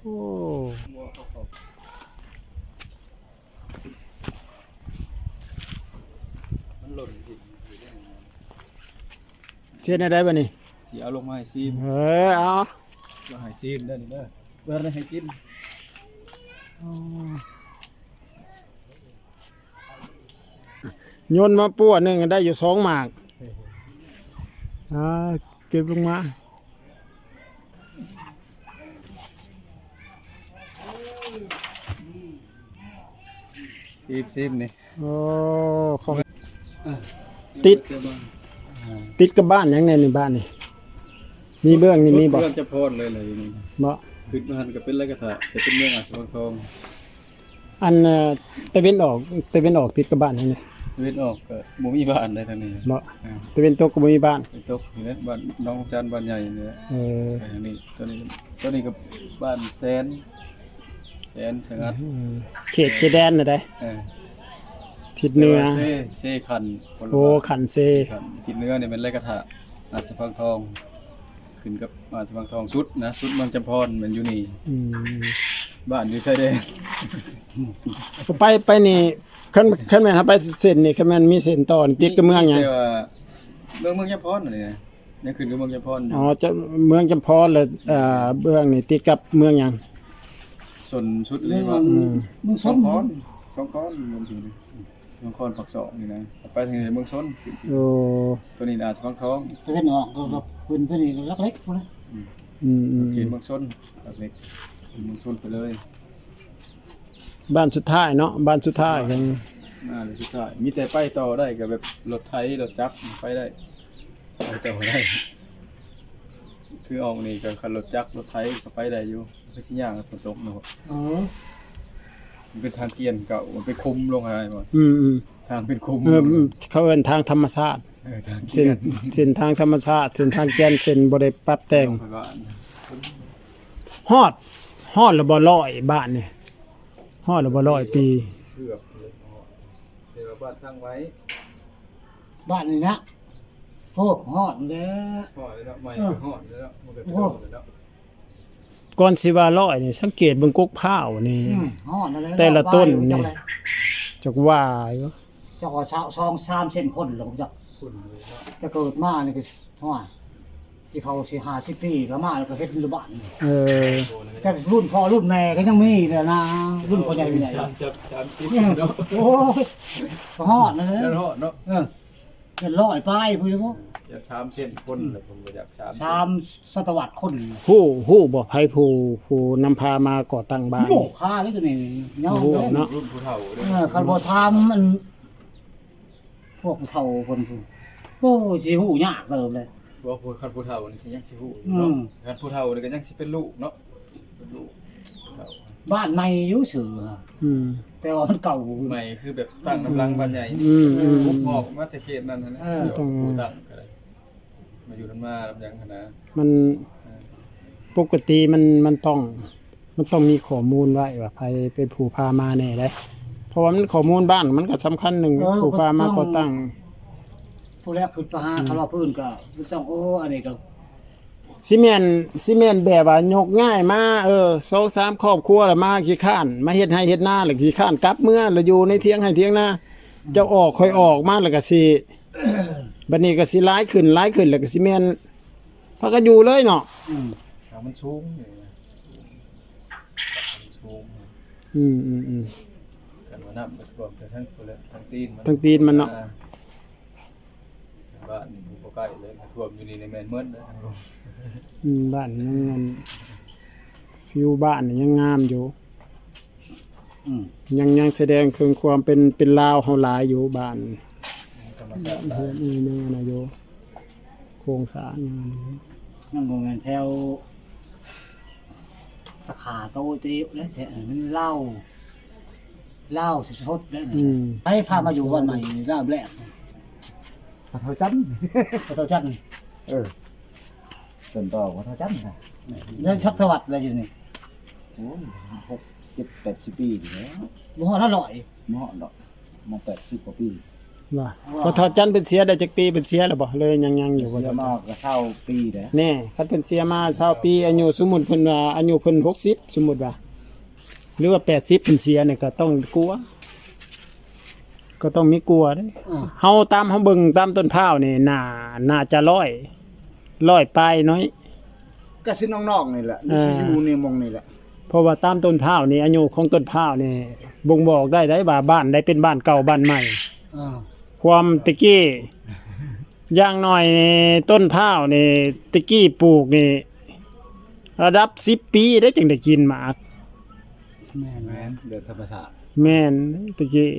ໂອ້ ມັນຫຼົ່ນ ເຮັດແນວໃດບັດນີ້? ຊິເອົາລົງມາໃຫ້ຊີມ. ເອີ ເອົາ ລະໃຫ້ຊີມເດີນີ້ເດີ ບໍ່ໄດ້ໃຫ້ກິນ. ໂອ້ ໂຍນມາປົວໜຶ່ງໄດ້ຢູ່ສອງໝາກ. ອ່າ ເກັບລົງມາ ຊີມ ຊີມນີ້. ໂອ້ ຂອງ ອ່າ ຕິດ ອ່າ ຕິດກັບບ້ານຫຍັງແດ່ນີ້? ບ້ານນີ້ມີເບື້ອງນີ້ມີບໍ່? ເບື້ອງຈຳພອນເລີຍລະຢູ່ນີ້. ບໍ່ ຂຶ້ນມາຫັ້ນກໍເປັນໄລກະທະ ແຕ່ເປັນເມືອງອາດສະພັງທອງ. ອັນ ເອີ ຕາເວັນອອກ ຕາເວັນອອກຕິດກັບບ້ານຫຍັງນີ້? ຕາເວັນອອກກໍບໍ່ມີບ້ານໃດທາງນີ້. ບໍ່ ອ່າ ຕາເວັນຕົກກໍບໍ່ມີບ້ານ. ຕາເວັນຕົກນີ້ແຫຼະ ບ້ານໜອງຈັນ ບ້ານໃຫຍ່ນີ້ແຫຼະ. ເອີ ອັນນີ້ ຕົວນີ້ ຕົວນີ້ກໍບ້ານແສນ ແສນສະຫງັດ. ເອີ ເຂດເຊແດນນະໄດ໋. ເອີ ທິດເໜືອ ເຊ ເຊຂັນ. ໂອ້ ຂັນເຊ ເຊຂັນ. ທິດເໜືອນີ້ແມ່ນໄລກະທະ ອາດສະພັງທອງ. ຂຶ້ນກັບອາດສະພັງທອງສຸດນະ ສຸດເມືອງຈຳພອນແມ່ນຢູ່ນີ້. ອືມ ບ້ານຢູ່ຊາຍແດນ. ກໍໄປ ໄປນີ້ ຄັນ ຄັນແມ່ນເຮົາໄປເສັ້ນນີ້ ຄັນແມ່ນມີເສັ້ນຕໍ່ນີ້ ຕິດກັບເມືອງຫຍັງ? ແຕ່ວ່າເມືອງ ເມືອງຈຳພອນນີ້ນະ ຍັງຂຶ້ນກັບເມືອງຈຳພອນຢູ່. ອໍ ຈະ ເມືອງຈຳພອນ ແລະ ເອີ ເບື້ອງນີ້ຕິດກັບເມືອງຫຍັງ? ສົ້ນສຸດເລີຍວ່າ ເມືອງ ເມືອງ ເມືອງ ສອງຄອນ ສອງຄອນ ເມືອງທີ່ນີ້ ນະຄອນປາກຊ່ອງນີ້ນະ ໄປທາງເມືອງຊົນ. ໂອ້ ຕົວນີ້ອາດສະພັງທອງ. ຕາເວັນອອກກໍ ອືມ ຂຶ້ນໄປນີ້ກໍຫຼັກເຫຼັກພຸ້ນນະ. ອືມ ອືມ ເຂດເມືອງຊົນ ຫຼັກເຫຼັກ ເມືອງຊົນໄປເລີຍ. ບ້ານສຸດທ້າຍເນາະ ບ້ານສຸດທ້າຍຂອງ ອ່າ ສຸດທ້າຍ. ມີແຕ່ໄປຕໍ່ໄດ້ກໍແບບລົດໄຖ ລົດຈັກໄປໄດ້ ໄປຕໍ່ໄດ້. ຄືອອກນີ້ກໍຄັນລົດຈັກລົດໄຖກໍໄປໄດ້ຢູ່. ຄືຊິຍ່າງຝົນຕົກເນາະ. ເອີ ມັນເປັນທາງກຽນເກົ່າ ມັນເປັນຂຸມລົງຫາບໍ່. ອືມໆ ທາງເປັນຂຸມ. ເອີ ເຂົາເອີ້ນທາງທຳມະຊາດ. ເອີ ທາງກຽນ ເສັ້ນ ເສັ້ນທາງທຳມະຊາດ ເສັ້ນທາງກຽນ ເສັ້ນບໍ່ໄດ້ປັບແຕ່ງ. ຮອດ ຮອດແລ້ວບໍ່ຮ້ອຍບ້ານນີ້? ຮອດແລ້ວບໍ່ຮ້ອຍປີ? ເກືອບເລີຍ ເອີ ເອີ້ນວ່າບ້ານທາງໄວ້ ບ້ານນີ້ນະ. ໂອ້ ຮອດແລ້ວ ຮອດແລ້ວເນາະ ໄມ້ ເອີ ກໍຮອດແລ້ວເນາະ ມັນກໍ ໂອ້ ເຖິງແລ້ວເນາະ. ກ່ອນຊິວ່າຮ້ອຍນີ້ ສັງເກດເບິ່ງກົກພ້າວນີ້. ອືມ ຮອດແລ້ວ ແຕ່ລະຕົ້ນນີ້ ຮອດໄວຢູ່ ຈັກວ່າຢູ່ ຈັກວ່າສອງສາມເຊັນຄົນແລ້ວ ຈັກ ຄົນເລີຍເນາະ. ແຕ່ເກີດມານີ້ກໍ ໂອ້ຍ ຊິເຂົ້າຊິຫ້າສິບປີກໍມາ ແລ້ວກໍເຮັດຢູ່ບ້ານ. ເອີ ແຕ່ລຸ້ນພໍ່ລຸ້ນແມ່ກໍຍັງມີແຫຼະນະ ລຸ້ນພໍ່ໃຫຍ່ແມ່ ສາມສິບ ສາມສິບເນາະ. ໂອ້ຍ ກໍຮອດນັ້ນແຫຼະ ຮອດເນາະ. ເອີ ເປັນຮ້ອຍປາຍພຸ້ນເດ ເອີ ຢາກສາມເຊັນຄົນ ອືມ ແລ້ວ ເພິ່ນບໍ່ຢາກສາມ ສາມສັດຕະວັດຄົນ. ຮູ້ ຮູ້ບໍ່ ໃຜຜູ້ ຜູ້ນຳພາມາກໍ່ຕັ້ງບ້ານ? ໂຍກຄາເລີຍຕົວນີ້ ຍາວເລີຍເນາະ ລຸ້ນຜູ້ເຖົ້າເດີ. ເອີ ຄັນບໍ່ຖາມອັນ ພວກຜູ້ເຖົ້າເພິ່ນພຸ້ນ ໂອ້ຍ ຊິຮູ້ຍາກເຕີບເລີຍ. ບໍ່ ຜູ້ ຄັນຜູ້ເຖົ້ານີ້ຊິຍັງຊິຮູ້ຢູ່ເນາະ. ອືມ ຄັນຜູ້ເຖົ້ານີ້ກໍຍັງຊິເປັນລູກເນາະ ເປັນລູກເຖົ້າ. ບ້ານໃໝ່ຢູ່ຊື່ ອືມ ແຕ່ວ່າມັນເກົ່າ ໃໝ່ຄືແບບຕັ້ງນຳຫຼັງບ້ານໃຫຍ່. ອືມ ອືມ ບຸກອອກມາແຕ່ເຂດນັ້ນຫັ້ນແຫຼະ. ເອີ ຜູ້ຕັ້ງກໍໄດ້ ມາຢູ່ນຳມານຳຫຍັງຫັ້ນນະ. ມັນ ເອີ ປົກກະຕິມັນ ມັນຕ້ອງ ມັນຕ້ອງມີຂໍ້ມູນໄວ້ວ່າໃຜເປັນຜູ້ພາມາແດ່ເດ້ ເພາະວ່າມັນຂໍ້ມູນບ້ານມັນກໍສຳຄັນໜຶ່ງ. ເອີ ຜູ້ພາມາກໍ່ຕັ້ງ ຜູ້ແລກຂຶ້ນໄປຫາ ອືມ ຄາລາພື້ນກໍຕ້ອງ ໂອ້ ອັນນີ້ກໍ ຊິແມ່ນ ຊິແມ່ນແບບວ່າຍົກຍ້າຍມາ ເອີ ສອງສາມຄອບຄົວ ແລ້ວມາຂີ້ຄ້ານ ມາເຮັດໄຮ່ເຮັດນາ ແລ້ວຂີ້ຄ້ານກັບເມືອ ແລ້ວຢູ່ໃນຖຽງໄຮ່ຖຽງນາ ເຈົ້າອອກຂ້ອຍອອກມາ ແລ້ວກໍຊິ ບັດນີ້ກໍຊິຫຼາຍຂຶ້ນ ຫຼາຍຂຶ້ນ ແລ້ວກໍຊິແມ່ນ ພາກັນຢູ່ເລີຍເນາະ. ອືມ ທາງມັນສູງ ມັນສູງ. ອືມໆໆ ຄັນວ່ານ້ຳມັນຖ້ວມໄປທາງພຸ້ນແຫຼະ ທາງຕີນມັນ ທາງຕີນມັນເນາະ. ອ່າ ບ້ານນີ້ບໍ່ໃກ້ເລີຍ ຖ້າຖ້ວມຢູ່ນີ້ແມ່ນໝົດເລີຍ. ອືມ ບ້ານຍັງ ອັນ ຟິວບ້ານຍັງງາມຢູ່. ອືມ ຍັງ ຍັງສະແດງເຖິງຄວາມເປັນ ເປັນລາວເຮົາຫຼາຍຢູ່ ບ້ານ ທຳມະຊາດຫຼາຍ. ອືມ ຍັງອັນນັ້ນຢູ່ ໂຄງສ້າງຍັງ ມັນບໍ່ແມ່ນແຖວຕະຂາໂຕະເຕະເດ້ ແຖວນັ້ນມັນລາວ ລາວສົດໆເດ້. ອືມ ໃຜພາມາຢູ່ບ້ານໃໝ່ລາວແລກ? ພໍ່ເຖົ້າຈັນ ພໍ່ເຖົ້າຈັນ. ເອີ ຕົ້ນຕໍພໍ່ເຖົ້າຈັນນະ. ແມ່ນ ເດືອນສັກສະວັດແລ້ວຢູ່ນີ້. ໂອ້ຍ ຫົກ ເຈັດ ແປດສິບປີນີ້ແຫຼະ ບໍ່ຮອດຫ້າຮ້ອຍ ບໍ່ຮອດດອກ ມາແປດສິບກວ່າປີ. ວ່າ ພໍ່ເຖົ້າຈັນເພິ່ນເສຍໄດ້ຈັກປີ? ເພິ່ນເສຍແລ້ວບໍ່ ຫຼືຍັງ ຍັງຢູ່ບໍ່? ເສຍມາກໍຊາວປີແລ້ວ. ແນ່ ຄັນເພິ່ນເສຍມາຊາວປີ ອາຍຸ ສົມມຸດເພິ່ນວ່າອາຍຸເພິ່ນຫົກສິບ ສົມມຸດວ່າ ຫຼືວ່າແປດສິບ ເພິ່ນເສຍນີ້ກໍຕ້ອງກົວ ກໍຕ້ອງມີກົວເດ້. ອືມ ເຮົາຕາມ ເຮົາເບິ່ງຕາມຕົ້ນພ້າວນີ້ ໜ້າ ໜ້າຈະຮ້ອຍ ຮ້ອຍປາຍໜ້ອຍ ກໍຊິນອກໆນີ້ແຫຼະ ເອີ ຊິຢູ່ໃນໝ່ອງນີ້ແຫຼະ. ເພາະວ່າຕາມຕົ້ນພ້າວນີ້ ອາຍຸຂອງຕົ້ນພ້າວນີ້ບົ່ງບອກໄດ້ ໄດ້ວ່າບ້ານໃດເປັນບ້ານເກົ່າບ້ານໃໝ່. ອ່າ ຄວາມແຕ່ກີ້ ຢ່າງໜ້ອຍນີ້ ຕົ້ນພ້າວນີ້ ແຕ່ກີ້ປູກນີ້ ລະດັບສິບປີເດ້ ຈຶ່ງໄດ້ກິນໝາກ. ແມ່ນ ແມ່ນ ໂດຍທຳມະຊາດ. ແມ່ນ ແຕ່ກີ້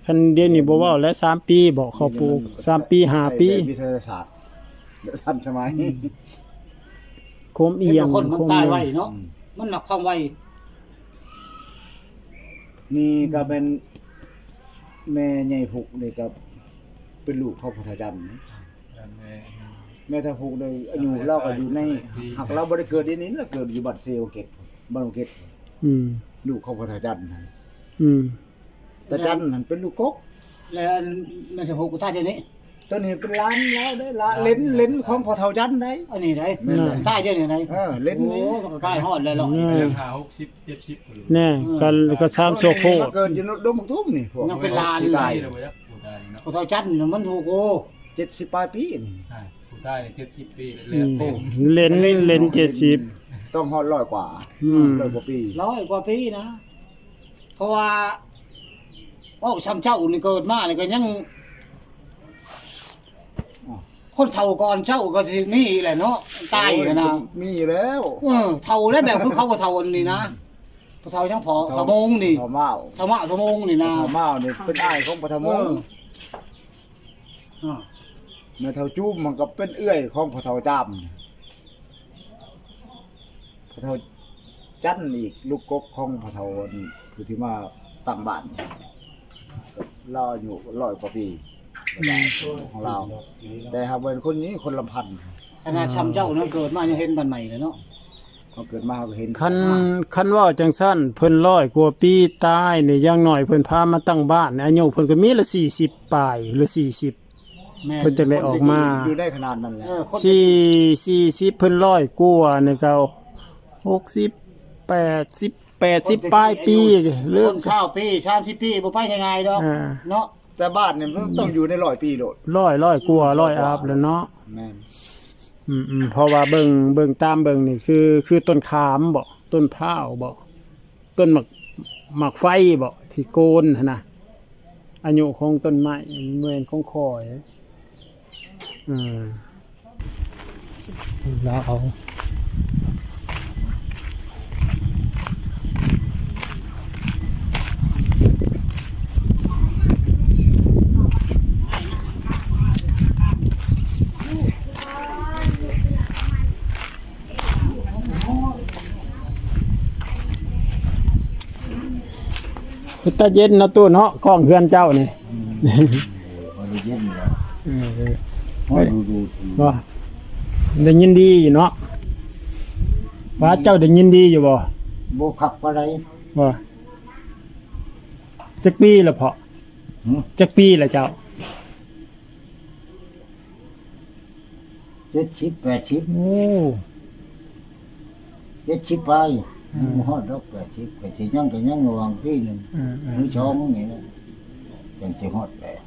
ຄັນດຽວນີ້ບໍ່ເວົ້າແລ້ວ ສາມປີບໍ ເຂົາປູກ ສາມປີ ຫ້າປີ ແບບວິທະຍາສາດ ແບບທັນສະໄໝ. ອືມ ຄວາມອຽງ ເຫັນວ່າຄົນມັນຕາຍໄວເນາະ. ອືມ ມັນມັກຄວາມໄວ. ນີ້ກໍແມ່ນ ແມ່ໃຫຍ່ພຸກນີ້ກໍເປັນລູກຂອງພໍ່ເຖົ້າຈັນ. ແມ່ ແມ່ເຖົ້າພຸກນີ້ອາຍຸລາວກໍຢູ່ໃນ ຫາກລາວບໍ່ໄດ້ເກີດຢູ່ນີ້ ລາວເກີດຢູ່ບ້ານເຊວະເກັດ ບ້ານວະເກັດ. ອືມ ລູກຂອງພໍ່ເຖົ້າຈັນຫັ້ນ. ອືມ ຕາຈັນຫັ້ນເປັນລູກກົກ. ແລ້ວແມ່ເຖົ້າພຸກກໍຕາຍດຽວນີ້. ຕົວນີ້ເປັນຫຼານລາວເດ້ ຫຼານ ຫຼານ ເຫຼັນ ເຫຼັນຂອງພໍ່ເຖົ້າຈັນໄດ໋. ອັນນີ້ໄດ໋. ແມ່ນ ຕາຍດຽວນີ້ໄດ໋. ເອີ ເຫຼັນນີ້ ໂອ້ ມັນກໍໃກ້ຮອດແລ້ວເນາະ. ເອີ ຫ້າຫົກສິບ ເຈັດສິບ ແນ່ ກໍ ກໍສາມຊົ່ວໂຄດ. ມາເກີດຢູ່ດົງໝາກຕູມນີ້ ພວກ ຍັງເປັນຫຼານ ພໍ່ເຖົ້າຈັນມັນ ໂອ້ໂຫ ເຈັດສິບປາຍປີນີ້. ອ່າ ຜູ້ຕາຍນີ້ເຈັດສິບປີແລ້ວ. ອືມ ເຫຼັນ ເຫຼັນເຈັດສິບ ຕ້ອງຮອດຮ້ອຍກວ່າ. ອືມ ຮ້ອຍກວ່າປີ ຮ້ອຍກວ່າປີນະ. ເພາະວ່າເວົ້າຊ່ຳເຈົ້ານີ້ເກີດມານີ້ກໍຍັງ ອ້າວ ຄົນເຖົ້າກ່ອນເຈົ້າກໍຊິມີແຫຼະເນາະ ຕາຍຫັ້ນນະ. ໂອ້ຍ ມີຢູ່ແລ້ວ. ເອີ ເຖົ້າແລ້ວ ແບບຄືເຂົາບໍ່ເຖົ້າອັນນີ້ນະ. ອືມ ພໍ່ເຖົ້າຈັ່ງພໍ່ ພໍ່ເຖົ້າ ເຖົ້າໂມງນີ້ ພໍ່ເຖົ້າມ້າວ ເຖົ້າມ້າວ ເຖົ້າໂມງນີ້ນະ. ພໍ່ເຖົ້າມ້າວນີ້ເປັນອ້າຍຂອງພໍ່ເຖົ້າໂມງ. ເອີ ອ່າ ແມ່ເຖົ້າຈູມມັນກໍເປັນເອື້ອຍຂອງພໍ່ເຖົ້າຈາມ. ພໍ່ເຖົ້າຈັນອີກ ລູກກົກຂອງພໍ່ເຖົ້າອັນຜູ້ທີ່ມາຕັ້ງບ້ານ ລາວອາຍຸຮ້ອຍກວ່າປີ ອືມ ຂອງລາວ. ແຕ່ຫາກເປັນຄົນນີ້ ຄົນລຳພັນ. ຂະໜາດຊ່ຳເຈົ້ານັ້ນເກີດມາຍັງເຫັນບ້ານໃໝ່ເລີຍເນາະ. ເຮົາເກີດມາເຮົາກໍເຫັນ. ຄັນ ຄັນເວົ້າຈັ່ງຊັ້ນ ເພິ່ນຮ້ອຍກວ່າປີຕາຍນີ້ ຢ່າງໜ້ອຍເພິ່ນພາມາຕັ້ງບ້ານ ອາຍຸເພິ່ນກໍມີລະສີ່ສິບປາຍ ຫຼືສີ່ສິບ ແມ່ນ ເພິ່ນຈັ່ງໄດ້ອອກມາ ຢູ່ໄດ້ຂະໜາດນັ້ນແຫຼະ. ເອີ ສີ່ ສີ່ສິບ ເພິ່ນຮ້ອຍກວ່ານີ້ກໍຫົກສິບ ແປດສິບ ແປດສິບປາຍປີ ຫຼືຄົນຊາວປີ ສາມສິບປີ ບໍ່ໄປງ່າຍໆດອກ. ເອີ ເນາະ ແຕ່ບ້ານນີ້ມັນຕ້ອງຢູ່ໃນຮ້ອຍປີໂລດ. ຮ້ອຍ ຮ້ອຍກວ່າ ຮ້ອຍອັບແລ້ວເນາະ. ແມ່ນ. ອືມໆ ເພາະວ່າເບິ່ງ ເບິ່ງຕາມເບິ່ງນີ້ ຄື ຄືຕົ້ນຂາມບໍ ຕົ້ນພ້າວບໍ ຕົ້ນໝາກ ໝາກໄຟບໍ ທີ່ໂກນຫັ້ນນະ ອາຍຸຂອງຕົ້ນໄມ້ ແມ່ນຂອງຂ້ອຍ. ອືມ ລາວເອົາ ເປັນຕາເຢັນເນາະ ຕູ້ເນາະ ກ້ອງເຮືອນເຈົ້ານີ້. ອືມ ເອີ ພໍໄດ້ເຢັນແລ້ວ. ເອີ ພໍດູໆ ບໍ່ ໄດ້ຍິນດີຢູ່ເນາະ. ວ່າເຈົ້າໄດ້ຍິນດີຢູ່ບໍ່? ບໍ່ຄັກປານໃດ. ວ່າ ຈັກປີລະເພາະ? ຫື? ຈັກປີລະເຈົ້າ? ເຈັດສິບ ແປດສິບ. ໂອ້ ເຈັດສິບປາຍ. ອືມ ບໍ່ຮອດດອກແປດສິບ ກໍຊິຍັງ ກໍຍັງລະຫວ່າງປີໜຶ່ງ ອືມ ຫຼືສອງນີ້ແຫຼະ ຈັ່ງຊິຮອດແປດ.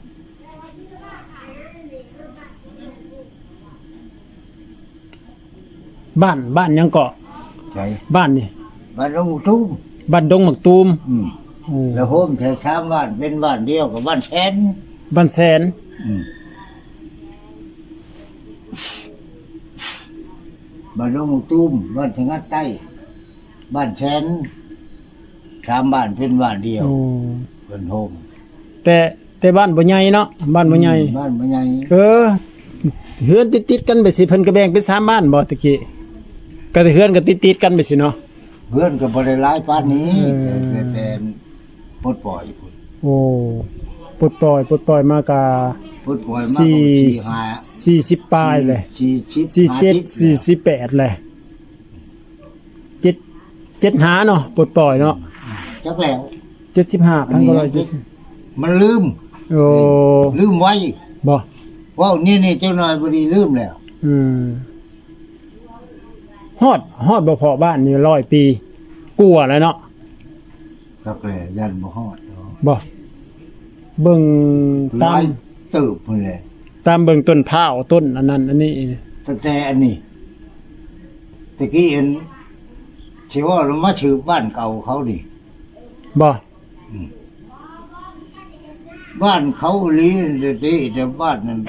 ບ້ານ ບ້ານຫຍັງເກາະ? ໃສ? ບ້ານນີ້ ບ້ານດົງໝາກຕູມ. ບ້ານດົງໝາກຕູມ. ອືມ ໂອ້ ແລ້ວໂຮມໃສ່ສາມບ້ານເປັນບ້ານດຽວກັບບ້ານແສນ. ບ້ານແສນ. ອືມ ບ້ານດົງໝາກຕູມ, ບ້ານສະຫງັດໃຕ້, ບ້ານແສນ, ສາມບ້ານເປັນບ້ານດຽວ. ໂອ້ ເພິ່ນໂຮມ. ແຕ່ ແຕ່ບ້ານບໍ່ໃຫຍ່ເນາະ, ບ້ານບໍ່ໃຫຍ່. ອືມ ບ້ານບໍ່ໃຫຍ່. ເອີ ເຮືອນຕິດໆກັນໄປຊີ້ ເພິ່ນກໍແບ່ງເປັນສາມບ້ານບໍ່ແຕ່ກີ້? ກໍເຮືອນກໍຕິດໆກັນໄປຊີ້ເນາະ. ເຮືອນກໍບໍ່ໄດ້ຫຼາຍປານນີ້. ເອີ ແຕ່ ແຕ່ ແຕ່ປົດປ່ອຍພຸ້ນ. ໂອ້ ປົດປ່ອຍ ປົດປ່ອຍມາກະ ປົດປ່ອຍມາກໍສີ່ ສີ່ສິບປາຍແຫຼະ. ສີ່ສິບ ສີ່ເຈັດ ສີ່ສິບແປດແຫຼະ. ເຈັດ ເຈັດຫ້າເນາະ ປົດປ່ອຍເນາະ. ຈັກແລ້ວ ເຈັດສິບຫ້າ ພັນເກົ້າຮ້ອຍເຈັດສິບ ມັນລືມ. ໂອ້ ລືມໄວ ບໍ່ ເວົ້ານີ້ໆ ຈັກໜ່ອຍບໍ່ດີລືມແລ້ວ. ອືມ ຮອດ ຮອດບໍ່ພໍ້ບ້ານນີ້ຮ້ອຍປີກວ່າແລ້ວເນາະ? ຈັກແຫຼະ ຢ້ານບໍ່ຮອດເນາະ. ບໍ່ ເບິ່ງຕາມ ຫຼາຍເຕີບພຸ້ນແຫຼະ ຕາມເບິ່ງຕົ້ນພ້າວ ຕົ້ນອັນນັ້ນອັນນີ້ ຕັ້ງແຕ່ອັນນີ້ ຕະກີ້ອັນ ຊິເວົ້າແລ້ວມາສືບບ້ານເກົ່າເຂົານີ້ ບໍ່? ອືມ ບ້ານເຂົາອີ່ຫຼີ ແຕ່ ແຕ່ ແຕ່ບ້ານນັ້ນ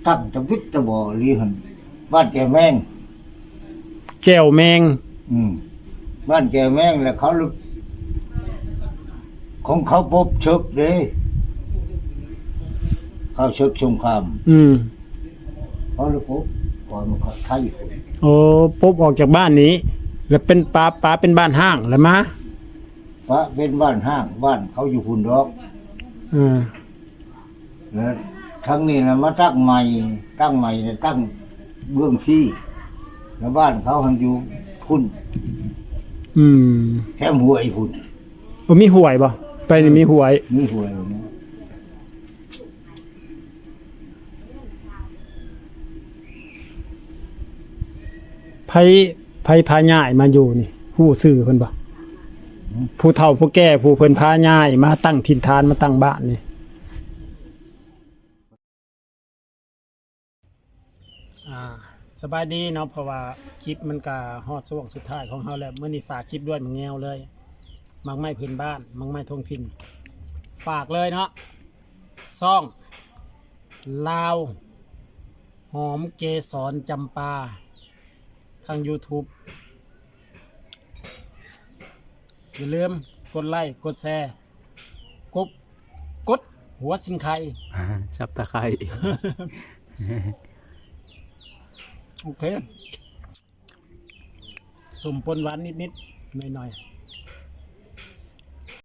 ຕັ້ງຕະບິດຕະບໍອີ່ຫຼີຫັ້ນ ບ້ານແກ້ວແມງ ແກ້ວແມງ. ອືມ ບ້ານແກ້ວແມງ ແລ້ວເຂົາ ຂອງເຂົາປົບເສິກເດ້ ເຂົາເສິກສົງຄາມ. ອືມ ເຂົາເລີຍປົບ ກ່ອນເຂົາໄທພຸ້ນ. ໂອ້ ປົບອອກຈາກບ້ານນີ້ ແລ້ວເປັນປາ ປາເປັນບ້ານຮ້າງ ແລ້ວມາ ປະເປັນບ້ານຮ້າງ ບ້ານເຂົາຢູ່ພຸ້ນດອກ. ເອີ ແລ້ວທາງນີ້ລະມາຕັ້ງໃໝ່ ຕັ້ງໃໝ່ລະຕັ້ງເບື້ອງພີ້ ແລ້ວບ້ານເຂົາຫັ້ນຢູ່ພຸ້ນ. ອືມ ແຄມຫ້ວຍພຸ້ນ. ໂອ້ ມີຫ້ວຍບໍ່? ໄປນີ້ມີຫ້ວຍ ມີຫ້ວຍ. ໃຜ ໃຜພາຍ້າຍມາຢູ່ນີ້ ຮູ້ຊື່ເພິ່ນບໍ່? ອືມ ຜູ້ເຖົ້າຜູ້ແກ່ ຜູ້ເພິ່ນພາຍ້າຍມາຕັ້ງຖິ່ນຖານ ມາຕັ້ງບ້ານນີ້. ອ່າ ສະບາຍດີເນາະ ເພາະວ່າຄລິບມັນກະຮອດຊ່ວງສຸດທ້າຍຂອງເຮົາແລ້ວ. ມື້ນີ້ຝາກຄລິບດ້ວຍໝາກແງວເລີຍ ໝາກໄມ້ພື້ນບ້ານ ໝາກໄມ້ທ້ອງຖິ່ນ ຝາກເລີຍເນາະ. ຊ່ອງລາວຫອມເກສອນຈຳປາ ທາງ YouTube ຢ່າລືມກົດໄລ້ ກົດແຊ ກົດ ກົດຫົວຊິງໄຄ Subscribe. ໂອເຄ ສົ້ມປົນຫວານນິດໆ ໜ້ອຍໆ.